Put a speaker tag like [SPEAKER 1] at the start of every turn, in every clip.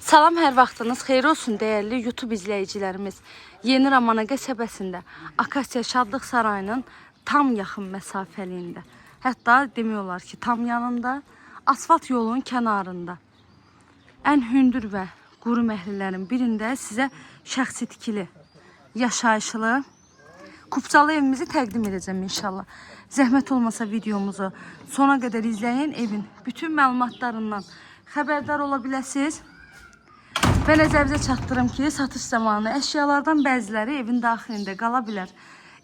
[SPEAKER 1] Salam, hər vaxtınız xeyir olsun dəyərli YouTube izləyicilərimiz. Yeni Ramana qəsəbəsində Akasiya Şadlıq Sarayının tam yaxın məsafəliyində, hətta demək olar ki, tam yanında, asfalt yolunun kənarında, ən hündür və quru məhlələrin birində sizə şəxsi tikili, yaşayışlı, kupçalı evimizi təqdim edəcəm inşallah. Zəhmət olmasa videomuzu sona qədər izləyin, evin bütün məlumatlarından xəbərdar ola biləsiniz. Və nəzərinizə çatdırım ki, satış zamanı əşyalardan bəziləri evin daxilində qala bilər.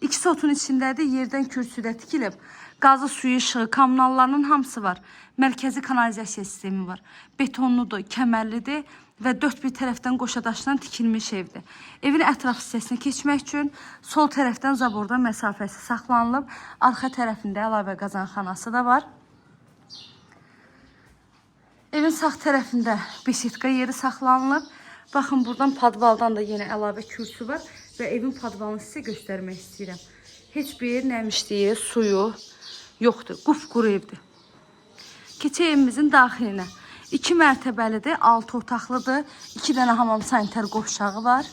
[SPEAKER 1] İki sotun içindədir, yerdən kürsüdə tikilib. Qazı, suyu, işığı, kommunallarının hamısı var. Mərkəzi kanalizasiya sistemi var. Betonludur, kəmərlidir və dörd bir tərəfdən qoşa daşdan tikilmiş evdir. Evin ətraf hissəsinə keçmək üçün sol tərəfdən zabordan məsafəsi saxlanılıb. Arxa tərəfində əlavə qazanxanası da var. Evin sağ tərəfində besetka yeri saxlanılıb. Baxın, buradan padvaldan da yenə əlavə kürsü var və evin padvalını sizə göstərmək istəyirəm. Heç bir nəmişliyi, suyu yoxdur. Qupquru evdir. Keçək evimizin daxilinə. 2 mərtəbəlidir, 6 otaqlıdır. 2 dənə hamam sanitar qovşağı var.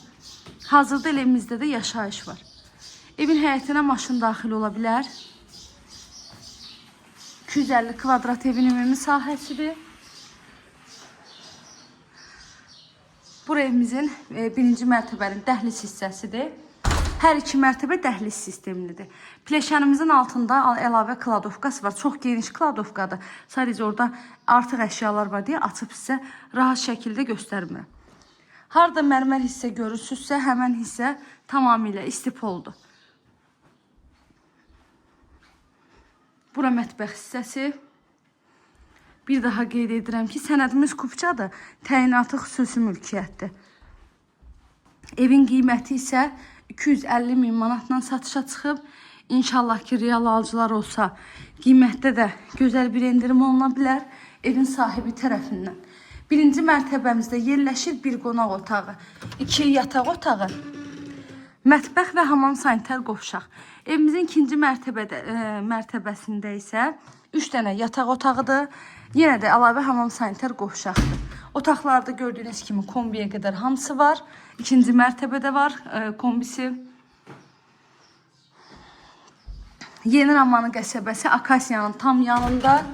[SPEAKER 1] Hazırda elə evimizdə də yaşayış var. Evin həyətinə maşın daxil ola bilər. 250 kvadrat evin ümumi sahəsidir. Bura evimizin birinci mərtəbənin dəhliz hissəsidir. Hər iki mərtəbə dəhliz sistemlidir. Pləşənimizin altında əlavə kladovkası var. Çox geniş kladovkadır. Sadəcə orada artıq əşyalar var deyə açıb sizə rahat şəkildə göstərmirəm. Harda mərmər hissə görürsünüzsə, həmən hissə tamamilə istipoldur. Bura mətbəx hissəsi. Bir daha qeyd edirəm ki, sənədimiz kupçadır. Təyinatı xüsusi mülkiyyətdir. Evin qiyməti isə 250 min manatla satışa çıxıb. İnşallah ki, real alıcılar olsa, qiymətdə də gözəl bir endirim oluna bilər evin sahibi tərəfindən. Birinci mərtəbəmizdə yerləşir bir qonaq otağı, 2 yataq otağı, mətbəx və hamam sanitar qovşaq. Evimizin ikinci mərtəbəsində isə 3 dənə yataq otağıdır. Yenə də əlavə hamam sanitar qovşaqdır. Otaqlarda gördüyünüz kimi kombiyə qədər hamısı var. İkinci mərtəbədə var kombisi. Yeni Ramanı qəsəbəsi Akasiyanın tam yanında.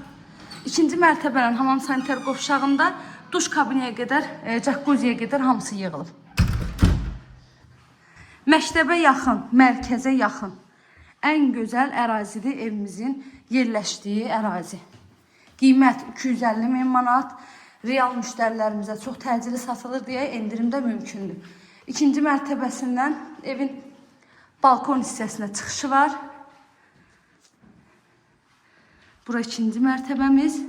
[SPEAKER 1] İkinci mərtəbənin hamam sanitar qovşağında duş kabinəyə qədər, jacuzziyə qədər hamısı yığılıb. Məktəbə yaxın, mərkəzə yaxın. Ən gözəl ərazidir evimizin yerləşdiyi ərazi. Qiymət 250 min manat. Real müştərilərimizə çox təcili satılır deyə endirim də mümkündür. İkinci mərtəbəsindən evin balkon hissəsinə çıxışı var. Bura ikinci mərtəbəmiz.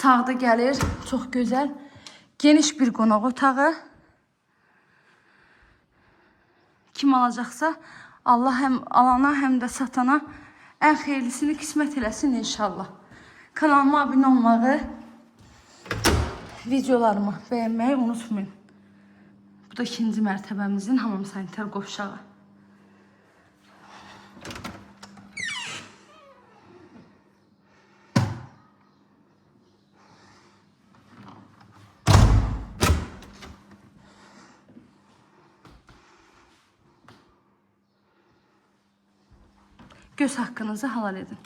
[SPEAKER 1] Sağda gəlir çox gözəl geniş bir qonaq otağı. Kim alacaqsa Allah həm alana həm də satana ən xeyirlisini qismət eləsin inşallah. Kanalıma abunə olmağı, videolarımı bəyənməyi unutmayın. Bu da ikinci mərtəbəmizin hamam sanitar qovşağı. Göz haqqınızı halal edin.